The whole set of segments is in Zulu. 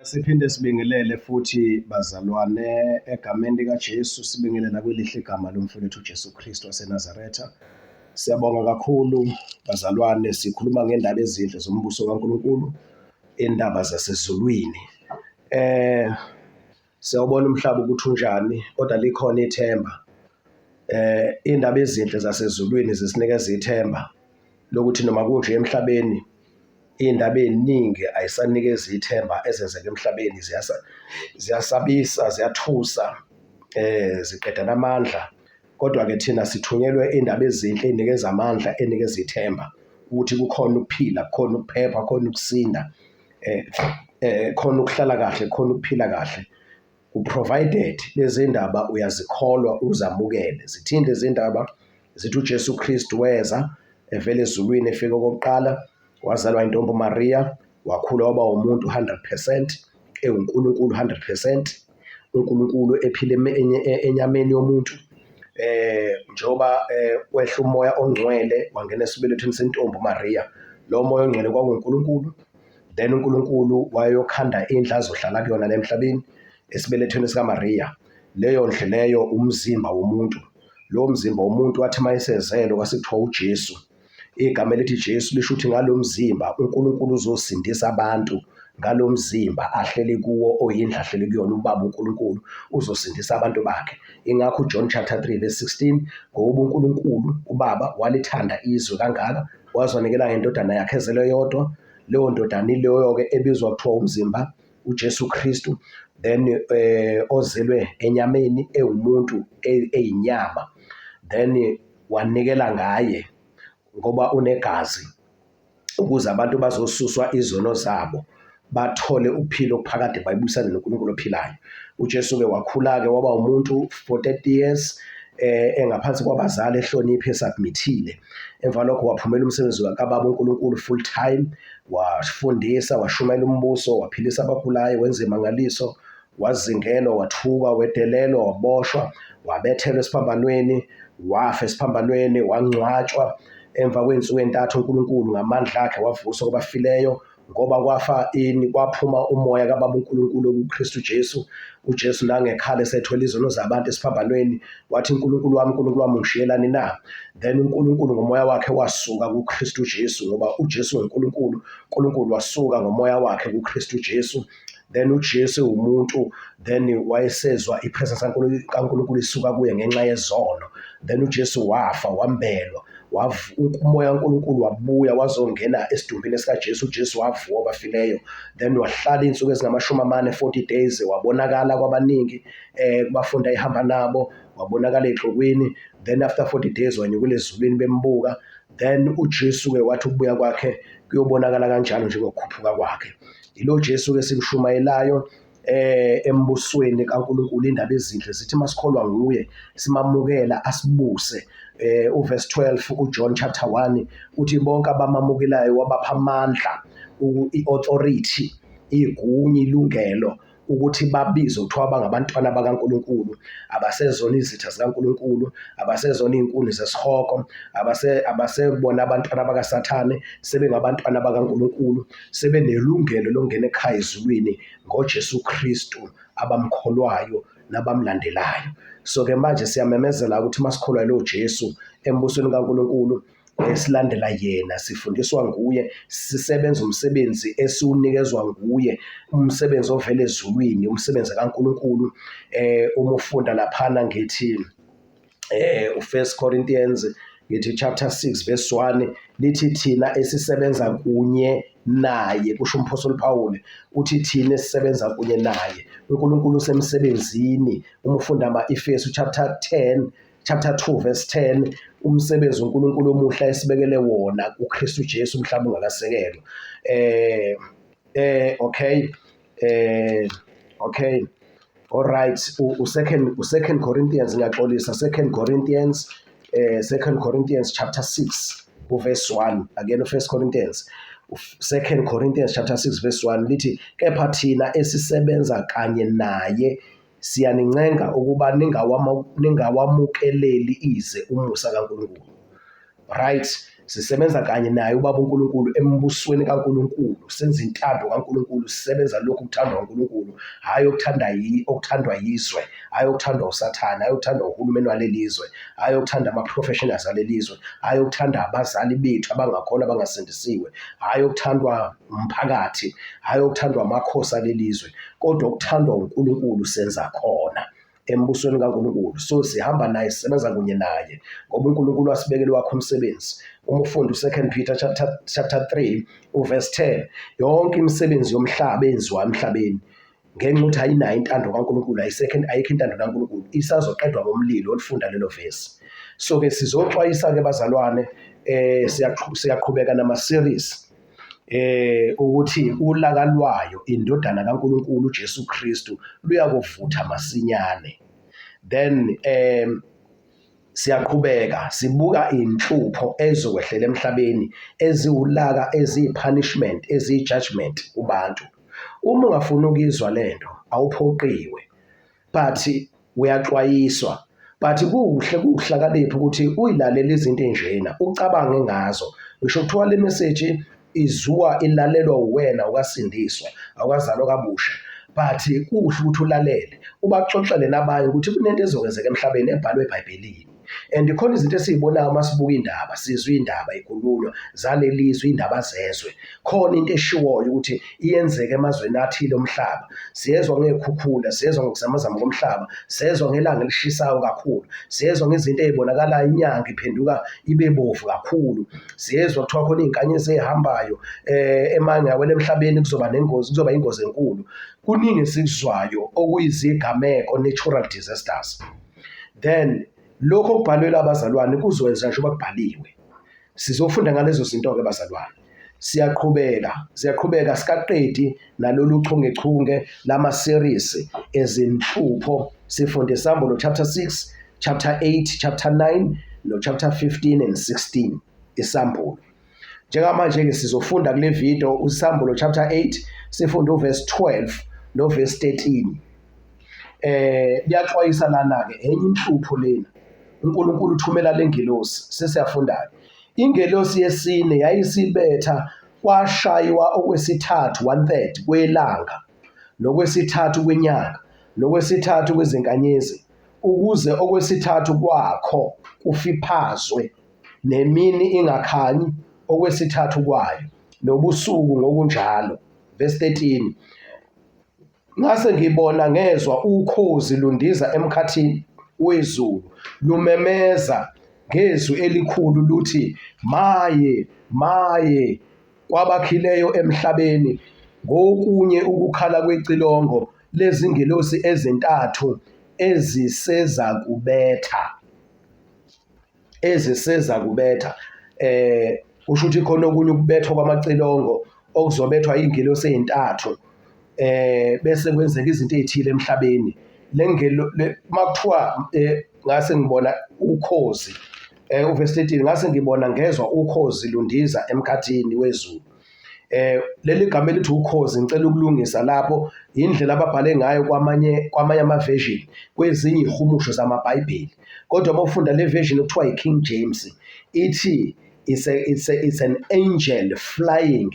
Siphinde sibingelele futhi bazalwane egameni likaJesu, sibingelela kwelihle igama lomfowethu uJesu Kristu waseNazaretha. Siyabonga kakhulu bazalwane, sikhuluma ngendaba ezinhle zombuso kaNkulunkulu, indaba zasezulwini. Siyawubona umhlaba ukuthi unjani kodwa likhona ithemba. Iy'ndaba ezinhle zasezulwini zisinikeza ithemba lokuthi noma kunje emhlabeni iy'ndaba ey'ningi ayisanikezi ithemba ezenzeka emhlabeni ziyasabisa, ziyathusa, ziqedana amandla. Kodwa-ke thina sithunyelwe iy'ndaba ezinhle ey'nikeza amandla, ey'nikeza ithemba ukuthi kukhona ukuphila, kukhona ukuphepha, kukhona ukusinda, khona ukuhlala kahle, khona ukuphila kahle. Provided lezi ndaba uyazikholwa uzamukele. Zithini lezi ndaba? Zithi uJesu Kristu weza evela ezulwini efika okokuqala, wazalwa intombi uMaria, wakhula waba umuntu 100%, ewuNkulunkulu 100%, uNkulunkulu ephila enyameni yomuntu. Njengoba wehla umoya ongcwele wangena esibelethweni sentombi uMaria, lo moya ongcwele kwakuwuNkulunkulu. Then uNkulunkulu wayokhanda indlu azohlala kuyona la emhlabeni esibelethweni sikaMaria. Leyo ndlu leyo umzimba womuntu. Lowo mzimba womuntu wathi uma esezelwe kwase kuthiwa uJesu. Igama elithi Jesu lisho ukuthi ngalo mzimba uNkulunkulu uzosindisa abantu ngalo mzimba ahleli kuwo oyindlu ahleli kuyona ubaba uNkulunkulu uzosindisa abantu bakhe. Ingakho uJohn chapter 3 verse 16 ngokuba uNkulunkulu ubaba walithanda izwe kangaka wazonikela ngendodana yakhe ezelwe yodwa, leyo ndodana ileyo-ke ebizwa kuthiwa umzimba uJesu Kristu, then ozelwe enyameni ewumuntu eyinyama, then wanikela ngaye ngoba unegazi ukuze abantu bazosuswa izono zabo bathole ukuphila okuphakade bayibuyisane noNkulunkulu ophilayo. UJesu-ke wakhula-ke waba umuntu for 30 years engaphansi kwabazali ehloniphe esubmithile. Emva lokho waphumela umsebenzi kababa uNkulunkulu full time, wafundisa, washumayela umbuso, waphilisa abagulayo, wenza imangaliso, wazingelwa, wathukwa, wedelelwa, waboshwa, wabethelwa esiphambanweni, wafa esiphambanweni, wangcwatshwa. Emva kwey'nsuku ey'ntathu uNkulunkulu ngamandla akhe wavuswa kwabafileyo, ngoba kwafa ini kwaphuma umoya kababa uNkulunkulu kuKristu Jesu. uJesu nangekhala esethwele izono zabantu esiphambanweni wathi uNkulunkulu wami, uNkulunkulu wami ungishiyelani na? Then uNkulunkulu ngomoya wakhe wasuka kuKristu Jesu, ngoba uJesu uNkulunkulu, uNkulunkulu wasuka ngomoya wakhe kuKristu Jesu. Then uJesu umuntu, then wayesezwa ipresence kaNkulunkulu isuka kuye ngenxa yezono. Then uJesu wafa, wambelwa, umoya kaNkulunkulu wabuya wazongena esidumbini sikaJesu. uJesu wavuka kwabafileyo, then wahlala iy'nsuku ezingamashumi amane, 40 days, wabonakala kwabaningi kubafundi ayihamba nabo, wabonakala ey'xukwini. Then after 40 days wanyukela ezulwini bembuka. Then uJesu-ke wathi ukubuya kwakhe kuyobonakala kanjalo njengokukhuphuka kwakhe. Yilo Jesu-ke simshumayelayo embusweni kaNkulunkulu. Indaba ezinhle zithi masikholwa nguye simamukela asibuse. Uverse 12 uJohn chapter 1 uthi bonke abamamukelayo wabapha amandla, i-authority, igunya, ilungelo ukuthi babizwe kuthiwa bangabantwana bakaNkulunkulu, abasezona izitha zikaNkulunkulu, abasezona iy'nkuni zesihogo, abasebona abantwana bakaSathane, sebengabantwana bakaNkulunkulu, sebenelungelo lokungena ekhaya ezulwini ngoJesu Kristu abamkholwayo nabamlandelayo. So-ke manje siyamemezela ukuthi masikholwa lo Jesu embusweni kaNkulunkulu, silandela yena, sifundiswa nguye, sisebenza umsebenzi esiwunikezwa nguye, umsebenzi ovela ezulwini, umsebenzi kaNkulunkulu. Uma ufunda laphana ngithi uFirst Corinthians ngithi chapter 6 verse 1 lithi thina esisebenza kunye naye, kusho umphostoli Paul, uthi thina esisebenza kunye naye, uNkulunkulu usemsebenzini. Uma ufunda ama-Efesu chapter 10 chapter 2 verse 10, umsebenzi uNkulunkulu omuhle esibekele wona kuKristu Jesu umhlaba ungakasekelwa. Okay, okay, all right, u-second Corinthians, ngiyaxolisa, second Corinthians, second Corinthians chapter 6 uverse 1, again uFirst Corinthians, second Corinthians chapter 6 verse 1 lithi kepha thina esisebenza kanye naye siyanincenga ukuba ningawamukeleli ize umusa kaNkulunkulu. Right, Sisebenza kanye naye uBaba uNkulunkulu embusweni kaNkulunkulu, senza intando kaNkulunkulu, sisebenza lokhu kuthandwa uNkulunkulu, hhayi okuthanda yi okuthandwa yizwe, hhayi okuthandwa uSathane, hhayi okuthandwa uhulumeni waleli zwe, hhayi okuthanda ama-professionals aleli zwe, hhayi okuthanda abazali bethu abangakholwa abangasindisiwe, hhayi okuthandwa umphakathi, hhayi okuthandwa amakhosi aleli zwe, kodwa okuthandwa uNkulunkulu senza khona embusweni kaNkulunkulu. So sihamba naye, sisebenza kunye naye ngoba uNkulunkulu wasibekela wakho umsebenzi. Uma ufunda u-2 Peter chapter 3 uverse 10, yonke imisebenzi yomhlaba eyenziwa emhlabeni ngenxa ukuthi ayinayo intando kaNkulunkulu, ayisekho ayikho intando kaNkulunkulu, isazoqedwa ngomlilo olifunda lelo vesi. So ke sizoxwayisa ke bazalwane, siyaqhubeka nama series ukuthi ulaka lwayo indodana kaNkulunkulu uJesu Kristu luyakuvutha masinyane. Then siyaqhubeka sibuka inhlupho ezokwehlela emhlabeni eziwulaka, eziyi-punishment, eziyi-judgment kubantu. Uma ungafuni ukuyizwa lento awuphoqiwe, but uyaxwayiswa. But kuhle kuwuhlakanipha ukuthi uyilalele izinto enjena, ucabange ngazo. Ngisho kuthiwa le message izuwa ilalelwa uwena awukasindiswa, awukazalwa kabusha, but kuhle ukuthi ulalele, ubaxoxele nabanye ukuthi kunento ezokwenzeka emhlabeni ebhalwe eBhayibhelini. And khona izinto esizibonayo uma sibuka indaba, sizwa indaba ikhulunywa zaleli zwe, indaba zezwe. Khona into eshiwoyo ukuthi iyenzeka emazweni athile omhlaba. Siyezwa ngey'khukhula, siyezwa ngokuzamazama komhlaba, siyezwa ngelanga elishisayo kakhulu, siyezwa ngezinto ey'bonakalayo, inyanga iphenduka ibe bovu kakhulu. Siyezwa kuthiwa khona iy'nkanyezi ey'hambayo emangawela emhlabeni kuzoba nengozi, kuzoba ingozi enkulu. Kuningi esikuzwayo okuyizigameko, natural disasters. Then lokho okubhalwe la bazalwane kuzokwenza njengoba kubhaliwe. Sizofunda ngalezo zinto-ke bazalwane. Siyaqhubeka, siyaqhubeka sikaqedi nalolu chungechunge lama-series ezinhlupho. Sifunde Isambulo chapter 6, chapter 8, chapter 9 no chapter 15 and 16 Isambulo. Njengamanje-ke sizofunda kule video uSambulo chapter 8, sifunde uverse 12 no verse 13. Liyaxwayisa lana-ke enye inhlupho lena. uNkulunkulu uthumela lengelosi, sesiyafunda-ke. Ingelosi yesine yayisibetha kwashaywa okwesithathu, 1/3 kwelanga, nokwesithathu kwenyanga, nokwesithathu kwezinkanyezi, ukuze okwesithathu kwakho kufiphazwe, nemini ingakhanyi okwesithathu kwayo, nobusuku ngokunjalo. Verse 13. Ngase ngibona ngezwa ukhozi lundiza emkhathini wezulu lumemeza ngezwi elikhulu luthi, Maye, maye kwabakhileyo emhlabeni ngokunye ukukhala kwecilongo lezingelosi ezintathu ezisezakubetha. Eziseza kubetha kusho ukuthi khona okunye ukubethwa kwamacilongo okuzobethwa iy'ngelosi ey'ntathu bese kwenzeka izinto ey'thile emhlabeni. Le ngelo makuthiwa ngase ngibona ukhozi uverse 13, ngase ngibona ngezwa ukhozi lundiza emkhathini wezulu. Leli gama elithi ukhozi ngicela ukulungisa lapho, indlela ababhale ngayo kwamanye ama-version, kwezinye iy'humusho zamaBhayibheli. Kodwa uma ufunda le version okuthiwa i-King James, ithi it's an angel flying,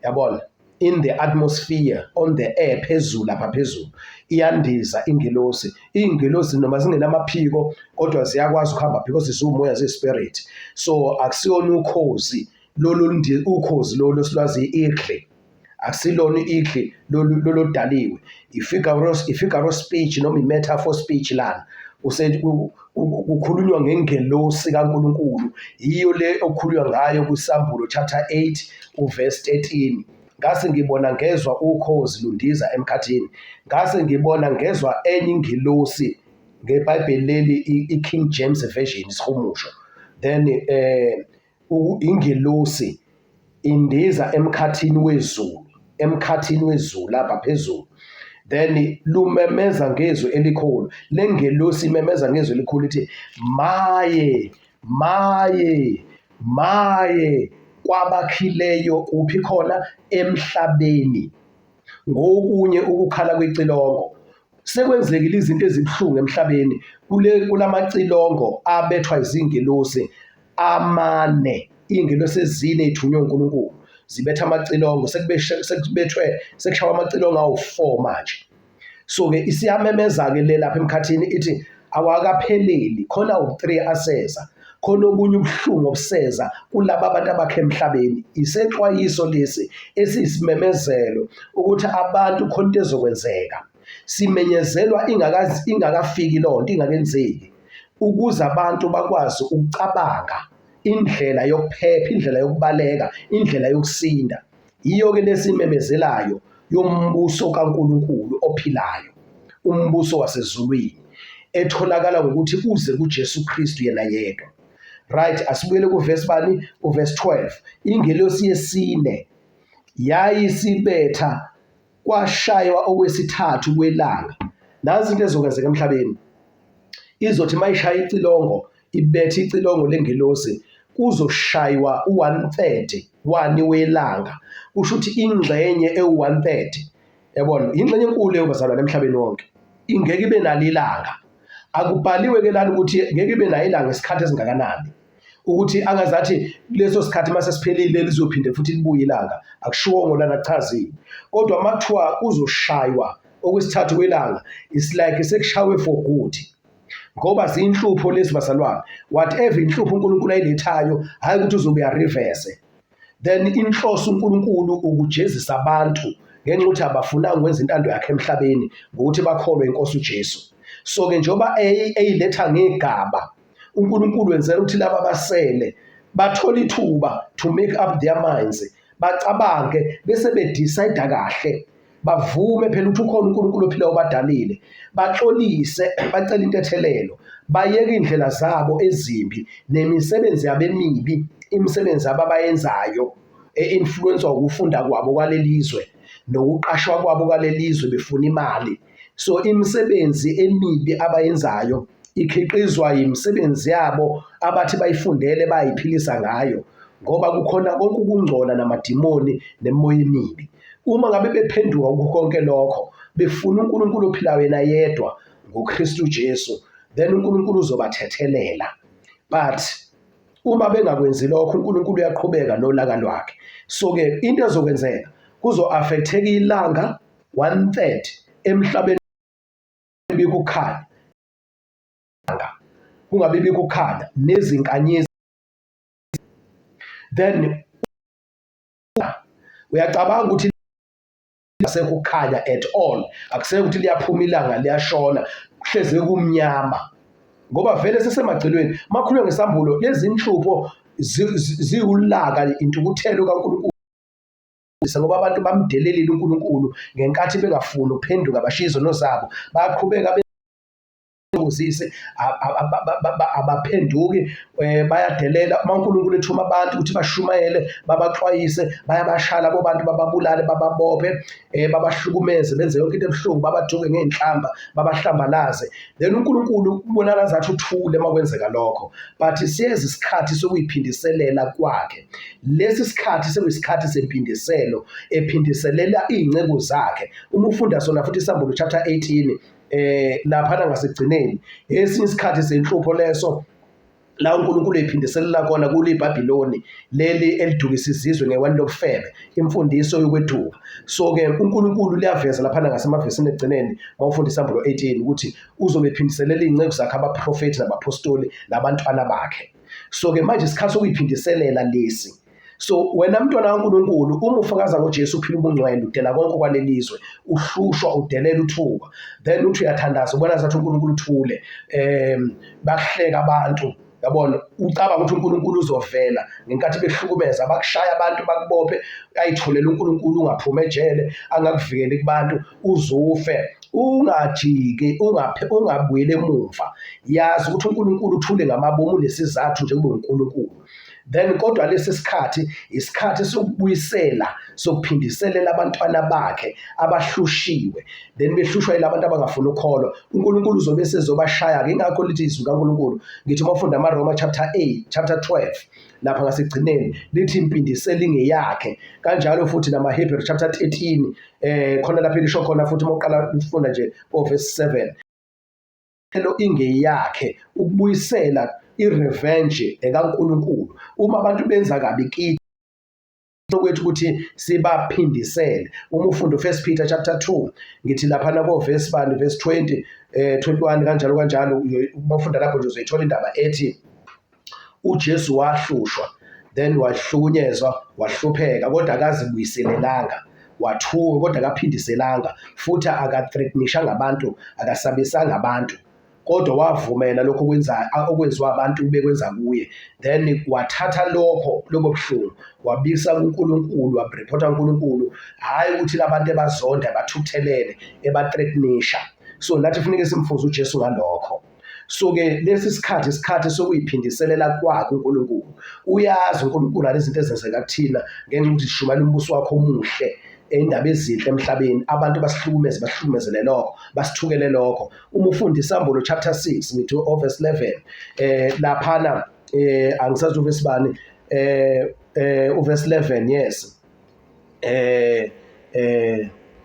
yabona, in the atmosphere, on the air, phezulu lapha phezulu. Iyandiza ingelosi. Iy'ngelosi noma zingenamaphiko kodwa ziyakwazi ukuhamba because ziwumoya, ziyi-spirit. So akusiyona ukhozi lolu, ukhozi lolu esilwazi i-eagle, akusilona i-eagle lolu loludaliwe. I-figure of speech noma i-metaphor speech lana. Kukhulunywa ngengelosi kaNkulunkulu, yiyo le okukhulunywa ngayo kwiSambulo chapter 8 uverse 13. Ngase ngibona ngezwa ukhozi lundiza emkhathini, ngase ngibona ngezwa enye ingelosi ngeBhayibheli leli i-King James Version isihumusho. Then ingelosi indiza emkhathini wezulu, emkhathini wezulu lapha phezulu. Then lumemeza ngezwi elikhulu, le ngelosi imemeza ngezwi elikhulu ithi, maye, maye, maye kwabakhileyo kuphi khona emhlabeni ngokunye ukukhala kwecilongo. Sekwenzekile izinto ezibuhlungu emhlabeni kule kulamacilongo abethwa izingelosi amane. Iy'ngelosi ezine ey'thunywe uNkulunkulu zibetha amacilongo, sekubethwe sekushawa amacilongo awu-4 manje. So-ke isiyamemeza-ke le lapha emkhathini ithi awakapheleli, khona awu-3 aseza, khona obunye ubuhlungu obuseza kulaba abantu abakhe emhlabeni. Isexwayiso lesi esiyisimemezelo ukuthi abantu khona into ezokwenzeka. Simenyezelwa ingakafiki loo nto, ingakenzeki, ukuze abantu bakwazi ukucabanga indlela yokuphepha, indlela yokubaleka, indlela yokusinda. Yiyo-ke lesimemezelayo yombuso kaNkulunkulu ophilayo, umbuso wasezulwini, etholakala ngokuthi uze kuJesu Kristu yena yedwa. Right, asibuyele kuvesi bani? Uvesi 12. Ingelosi yesine yayisibetha kwashaywa okwesithathu kwelanga. Nansi into ezokwenzeka emhlabeni. Izothi mayishaya icilongo ibethe icilongo lengelosi kuzoshaywa u-one third wani welanga, kusho ukuthi ingxenye ewu-one third, yabona, yingxenye enkulu leyo bazalwane emhlabeni wonke, ingeke ibe nalo ilanga. Akubhaliwe-ke lana ukuthi ngeke ibe nayo ilanga isikhathi esingakanani, ukuthi angazathi leso sikhathi uma sesiphelile lizophinde futhi libuye ilanga, akushiwongo lana, akuchaziwe. Kodwa uma kuthiwa kuzoshaywa okwesithathu kwelanga, it's like sekushawe for good. Ngoba ziyinhlupho lezi bazalwane, whatever inhlupho uNkulunkulu ayilethayo, hhayi ukuthi uzobe uyareverse. Then inhloso uNkulunkulu ukujezisa abantu ngenxa yokuthi abafunanga ukwenza intando yakhe emhlabeni ngokuthi bakholwe inkosi uJesu. So-ke njengoba eyiletha ngegaba, uNkulunkulu wenzela ukuthi laba abasele bathole ithuba to make up their minds, bacabange bese bedecide kahle, bavume phela ukuthi ukhona uNkulunkulu ophilayo obadalile, baxolise, bacele intethelelo, bayeke iy'ndlela zabo ezimbi nemisebenzi yabo emibi, imisebenzi yabo abayenzayo e-influence-wa ukufunda kwabo kwaleli zwe nokuqashwa kwabo kwaleli zwe befuna imali. So imisebenzi emibi abayenzayo ikhiqizwa yimisebenzi yabo abathi bayifundele bayiphilisa ngayo, ngoba kukhona konke ukungcola namadimoni nemimoya emibi. Uma ngabe bephenduka kukho konke lokho, befuna uNkulunkulu ophilayo yena yedwa ngoKristu Jesu, then uNkulunkulu uzobathethelela. But uma bengakwenzi lokho, uNkulunkulu uyaqhubeka nolaka lwakhe. So-ke into ezokwenzeka, kuzo-affect-eka ilanga 1/3 emhlabeni bikukhanya, kungabi bikho ukukhanya nezinkanyezi. Then uyacabanga ukuthi asekho ukukhanya at all, akusekho ukuthi liyaphuma ilanga liyashona, kuhleze kumnyama ngoba vele sesemagcelweni. Makhulunywa ngesambulo, lezi nhlupho ziwulaka, intukuthelo kaNkulunkulu, ngoba abantu bamdelelile uNkulunkulu ngenkathi bengafuni ukuphenduka bashiye izono zabo, baqhubeka uzise abaphenduki, bayadelela. Uma uNkulunkulu ethuma abantu ukuthi bashumayele, babaxwayise, bayabashaya labo bantu, bababulale, bababophe, babahlukumeze, benze yonke into ebuhlungu, babathuke ngey'nhlamba, babahlambalaze. Then uNkulunkulu ubonakala ngathi uthule uma kwenzeka lokho, but siyeza isikhathi sokuyiphindiselela kwakhe. Lesi sikhathi sekuyisikhathi sempindiselo, ephindiselela iy'nceku zakhe. Uma ufunda sona futhi iSambulo chapter 18, laphana ngasekugcineni, esinye isikhathi senhlupho leso la uNkulunkulu ephindiselela khona kulo iBhabhiloni leli elidukisa izizwe ngewani lobufebe, imfundiso yokweduka. So-ke uNkulunkulu liyaveza laphana ngasemavesini ekugcineni uma ufunda iSambulo 18 ukuthi uzobe ephindiselela iy'nceku zakhe, abaprofethi nabapostoli nabantwana bakhe. So-ke manje isikhathi sokuyiphindiselela lesi. So wena mntwana kaNkulunkulu, uma ufakaza ngoJesu uphila ubungcwele, udela konke kwaleli zwe, uhlushwa, udelela, uthukwa, then uthi uyathandaza, ubona ngathi uNkulunkulu uthule, bakuhleka abantu, yabona, ucabanga ukuthi uNkulunkulu uzovela ngenkathi behlukumeza, bakushaya abantu, bakubophe, ayitholele uNkulunkulu, ungaphumi ejele, angakuvikeli kubantu, uzufe. Ungajiki, ungabuyeli emuva. Yazi ukuthi uNkulunkulu uthule ngamabomu, unesizathu njengoba uNkulunkulu. Then kodwa lesi sikhathi isikhathi sokubuyisela, sokuphindiselela abantwana bakhe abahlushiwe. Then behlushwa yilabantu abangafuni ukukholwa. uNkulunkulu uzobe sezobashaya-ke. Ingakho lithi izwi kaNkulunkulu, ngithi uma ufunda amaRoma chapter 8, chapter 12 lapha ngasekugcineni lithi impindiselo ingeyakhe. Kanjalo futhi namaHebheru chapter 13, khona lapho elisho khona futhi uma uqala ufunda nje overse 7. Lo ingeyakhe ukubuyisela I-revenge ekaNkulunkulu. Uma abantu benza kabi kithi kwethu ukuthi sibaphindisele. Uma ufunda uFirst Peter chapter 2 ngithi laphana ko-verse bani verse 20 21 kanjalo kanjalo, uma ufunda lapho nje uzoyithola indaba ethi uJesu wahlushwa then wahlukunyezwa wahlupheka kodwa akazibuyiselelanga, wathuka kodwa akaphindiselanga, futhi akathreatenishanga abantu, akasabisanga abantu, kodwa wavumela lokho okwenza okwenziwa abantu bekwenza kuye. Then wathatha lokho lobo buhlungu wabisa kuNkulunkulu, wareporta kuNkulunkulu, hhayi ukuthi labantu ebazonda ebathukuthelele ebathreatenisha. So nathi kufuneka simfuze uJesu ngalokho. So-ke lesi sikhathi isikhathi sokuyiphindiselela kwakhe uNkulunkulu. Uyazi uNkulunkulu nalezi zinto ezenzeka kuthina ngenxa yokuthi sishumayela umbuso wakhe omuhle, indaba ezinhle emhlabeni. Abantu basihlukumeze, basihlukumezele lokho, basithukele lokho. Uma ufunda iSambulo chapter 6 ngithi verse 11 laphana angisazi uverse bani uverse 11 yes.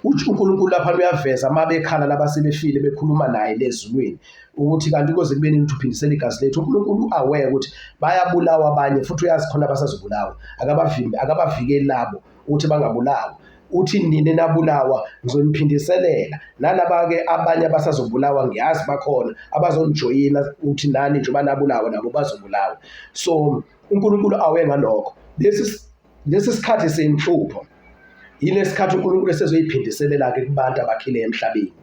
uNkulunkulu lapha uyaveza uma bekhala laba sebefile bekhuluma naye lezulwini ukuthi kanti koze kube nini uphindisela igazi lethu. uNkulunkulu aware ukuthi bayabulawa abanye futhi uyazi khona abasazobulawa, akabavimbi akabavikeli labo ukuthi bangabulawa. Uthi nina nabulawa ngizoniphindiselela, nalaba-ke abanye abasazobulawa ngiyazi bakhona abazonijoyina ukuthi nani njengoba nabulawa nabo bazobulawa. So uNkulunkulu aware ngalokho. Lesi sikhathi senhlupho yilesikhathi uNkulunkulu esezoyiphindiselela-ke kubantu abakhile emhlabeni.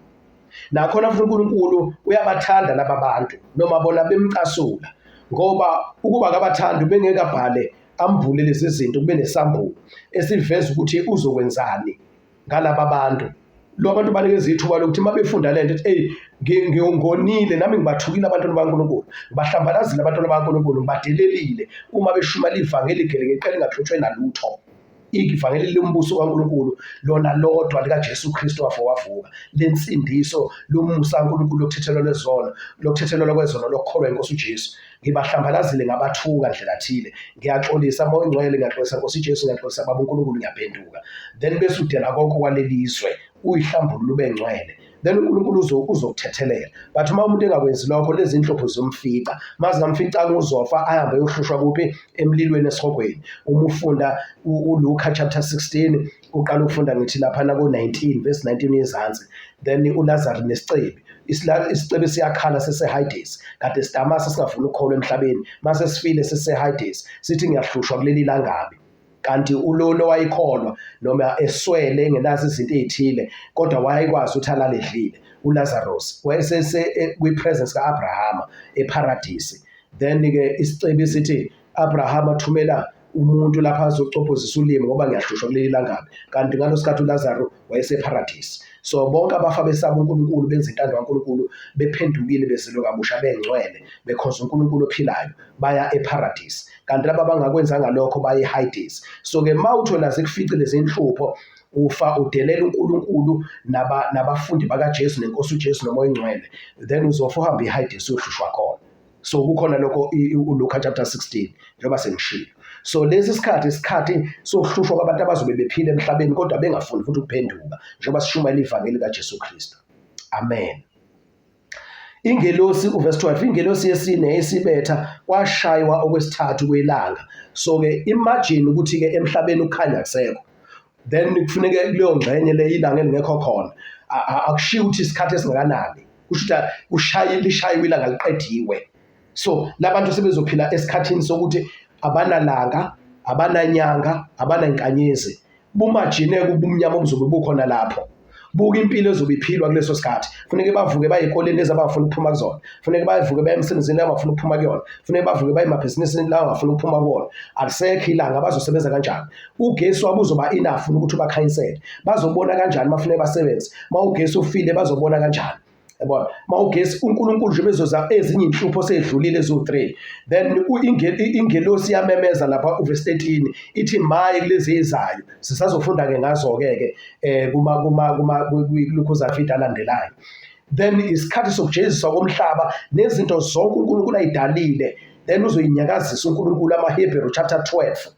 Nakhona futhi uNkulunkulu uyabathanda laba bantu noma bona bemcasula, ngoba ukuba akabathandi ubengeke abhale ambule lezi zinto kube nesambulo esiveza ukuthi uzokwenzani ngalaba bantu. Lo bantu banikeza ithuba lokuthi uma befunda le nto eyi ngonile nami, ngibathukile abantwana bakaNkulunkulu, ngibahlambalazile abantwana bakaNkulunkulu, ngibadelelile uma beshumela ivangeli gelekeqe lingaxutshwe nalutho. Ivangeli lombuso kaNkulunkulu lona lodwa likaJesu Kristu wafa wavuka, lensindiso lomusa kaNkulunkulu lokuthethelelwa lwezono, lokuthethelelwa kwezono lokukholwa inkosi uJesu. Ngibahlambalazile ngabathuka ndlela thile, ngiyaxolisa Moya Oyingcwele, ngiyaxolisa Nkosi Jesu, ngiyaxolisa Baba uNkulunkulu, ngiyaphenduka. Then bese udela konke kwalelizwe uyihlambulule ube ngcwele, then uNkulunkulu uzokuthethelela. But uma umuntu engakwenzi lokho, lezi inhlupho ziyomfica. Uma zingamficanga uzofa ahambe eyohlushwa kuphi? Emlilweni esihogweni. Uma ufunda uLuka chapter 16 uqala ukufunda ngithi laphana ko-19 verse 19 uyezansi, then uLazarus nesicebi, isicebi siyakhala sese-Hades, kade sidamasa singafuni ukukholwa emhlabeni, mase sifile sise-Hades sithi ngiyahlushwa kuleli langabi. Kanti ulona wayikholwa noma eswele engenazo izinto ezithile, kodwa wayekwazi ukuthi alale edlile. uLazarus wayesese kwi-presence ka-Abrahama eparadisi. Then-ke isicebi sithi Abrahama thumela umuntu lapha azocophozisa ulimi ngoba ngiyahlushwa kuleli langabi. Kanti ngalo sikhathi uLazaro wayeseparadisi. So bonke abafa besaba uNkulunkulu, benza intando kaNkulunkulu, bephendukile, bezelwe kabusha, bengcwele, bekhonza uNkulunkulu ophilayo, baya eparadisi. Kanti laba abangakwenzanga lokho baye eHades. So-ke uma uthi wena zikuficile izinhlupho, ufa udelela uNkulunkulu nabafundi bakaJesu nenkosi uJesu noMoya Oyingcwele, then uzofa uhambe eHades uyohlushwa khona. So kukhona lokho uLuka chapter 16 njengoba sengishilo. So lesi sikhathi isikhathi sokuhlushwa kwabantu abazobe bephila emhlabeni kodwa bengafuni futhi ukuphenduka njengoba sishumayela ivangeli kaJesu Kristu. Amen. Ingelosi uverse 12, ingelosi yesine esibetha kwashaywa okwesithathu kwelanga. So ke imagine ukuthi ke emhlabeni ukukhanya kusekho. Then kufuneke kuleyo ngxenye le ilanga elingekho khona. Akushiwo ukuthi isikhathi esingakanani. Kusho ukuthi kushaye lishayiwe ilanga liqediwe. So labantu sebezophila esikhathini sokuthi abanalanga, abananyanga, abanankanyezi. Bumajine kubumnyama obuzobe bukhona lapho. Buka impilo ezobe iphilwa kuleso sikhathi. Kufuneke bavuke baye ezikoleni lezi abangafuni ukuphuma kuzona. Kufuneke bavuke baye emsebenzini abangafuni ukuphuma kuyona. Kufuneke bavuke baye emabhizinisini la abangafuni ukuphuma kuwona. Akusekho ilanga, bazosebenza kanjani? Ugesi wabo uzoba enough ukuthi ubakhanyisele. Bazobona kanjani uma kufuneka basebenze? Uma ugesi ufile bazobona kanjani? Yabona, uma ugesi uNkulunkulu nje bezoza ezinye inhlupho seyidlulile eziwu-3. Then ingelosi iyamemeza lapha uverse 13 ithi maye kulezi ezayo. Sisazofunda-ke ngazo-ke ke kuma kuma kuma kulukhuza video alandelayo. Then isikhathi sokujeziswa komhlaba nezinto zonke uNkulunkulu ayidalile, then uzoyinyakazisa uNkulunkulu amaHebheru chapter 12.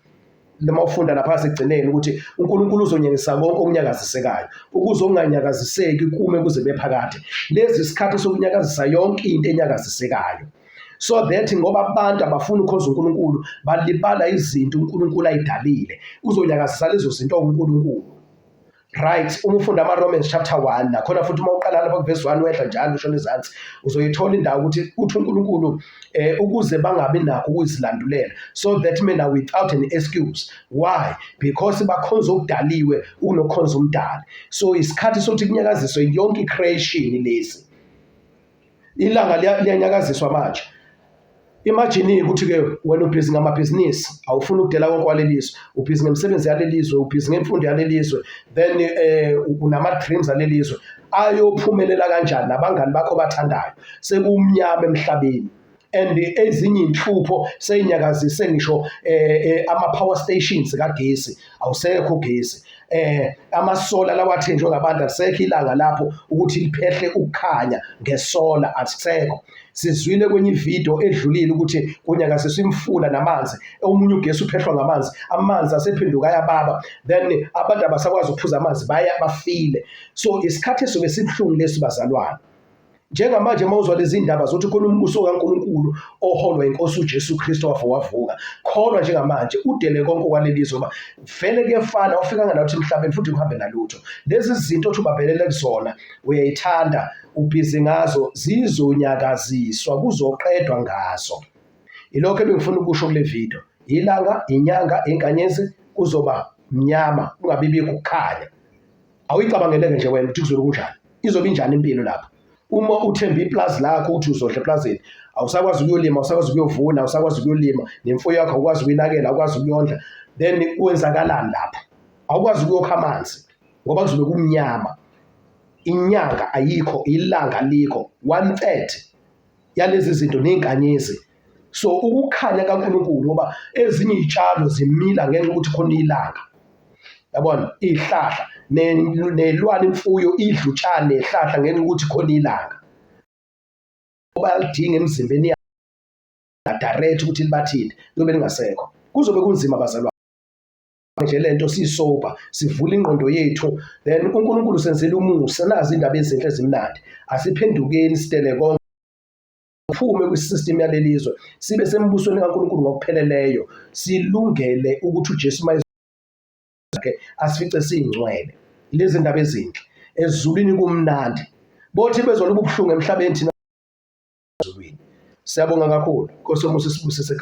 Noma ufunda lapha sekugcineni ukuthi uNkulunkulu uzonyakazisa konke okunyakazisekayo ukuze okunganyakaziseki kume kuze bephakade. Lezi isikhathi sokunyakazisa yonke into enyakazisekayo. So that ngoba abantu abafuni ukukhonza uNkulunkulu, balibala izinto uNkulunkulu ayidalile. Uzonyakazisa lezo zinto uNkulunkulu. Right, uma ufunda ama-Romans chapter 1 nakhona futhi uma uqala lapha kuvesi 1 wehla njalo ushona ezansi, uzoyithola indawo ukuthi uthi uNkulunkulu ukuze bangabi nakho ukuzilandulela, so that men are without an excuse. Why? Because bakhonza okudaliwe ukunokhonza umdali. So isikhathi sokuthi kunyakaziswe yonke i-creation lesi. Ilanga liyanyakaziswa manje. Imagine ukuthi-ke wena ubhizi ngamabhizinisi, awufuni ukudela konke kwalelizwe, ubhizi ngemisebenzi yalelizwe, ubhizi ngemfundo yalelizwe, then unama-dreams alelizwe. Ayophumelela kanjani nabangani bakho bathandayo? Sekumnyama emhlabeni. And ezinye iy'nhlupho sey'nyakazise ngisho ama-power stations kagesi, awusekho ugesi. Amasola lawa athenjwe ngabantu, alisekho ilanga lapho ukuthi liphehle ukukhanya ngesola, akusekho. Sizwile kwenye ividiyo edlulile ukuthi kunyakaziswa imifula namanzi, omunye ugesi uphehlwa ngamanzi, amanzi asephenduka ayababa, then abantu abasakwazi ukuphuza amanzi, baya bafile. So isikhathi esobe sibuhlungu lesi bazalwane. Njengamanje uma uzwa lezi ndaba zokuthi khona umbuso kaNkulunkulu oholwa inkosi uJesu Kristu wafa wavuka, kholwa njengamanje udele konke kwalelizwe, ngoba vele kuyefana, awufikanga nalutho emhlabeni futhi uhambe nalutho. Lezi zinto othi ubambelele kuzona uyayithanda, ubhizi ngazo, zizonyakaziswa, kuzoqedwa ngazo. Ilokho ebengifuna ukusho kule video. Ilanga, inyanga, inkanyezi kuzoba mnyama, kungabi bikho ukukhanya. Awuyicabangeleke nje wena ukuthi kuzobe kunjani. Izobe injani impilo lapho. Uma uthemba iplazi lakho uthi uzodla eplazini, awusakwazi ukuyolima, awusakwazi ukuyovuna, awusakwazi ukuyolima, nemfuyo yakho awukwazi ukuyinakela, awukwazi ukuyondla, then kwenzakalani lapho? Awukwazi ukuyokha amanzi ngoba kuzobe kumnyama. Inyanga ayikho, ilanga alikho, 1/3 yalezi zinto ney'nkanyezi. So ukukhanya kaNkulunkulu, ngoba ezinye iy'tshalo zimila ngenxa yokuthi khona ilanga. Yabona, iy'hlahla nelwane, imfuyo idla utshani nehlahla ngenxa yokuthi khona ilanga. Bayalidinga emzimbeni direct ukuthi libathinte, liyobe lingasekho. Kuzobe kunzima bazalwane. Nje lento sisoba, sivula ingqondo yethu, then uNkulunkulu senzela umusa, nazi indaba ezinhle ezimnandi. Asiphendukeni sidele konke, siphume kwi-system yalelizwe, sibe sembusweni kaNkulunkulu ngokupheleleyo, silungele ukuthi uJesu mayezakhe asifice siyingcwele. Lezi ndaba ezinhle ezulwini kumnandi, bothi bezwa lobu buhlungu emhlabeni, thina ezulwini. Siyabonga kakhulu. Nkosi yomusa isibusise.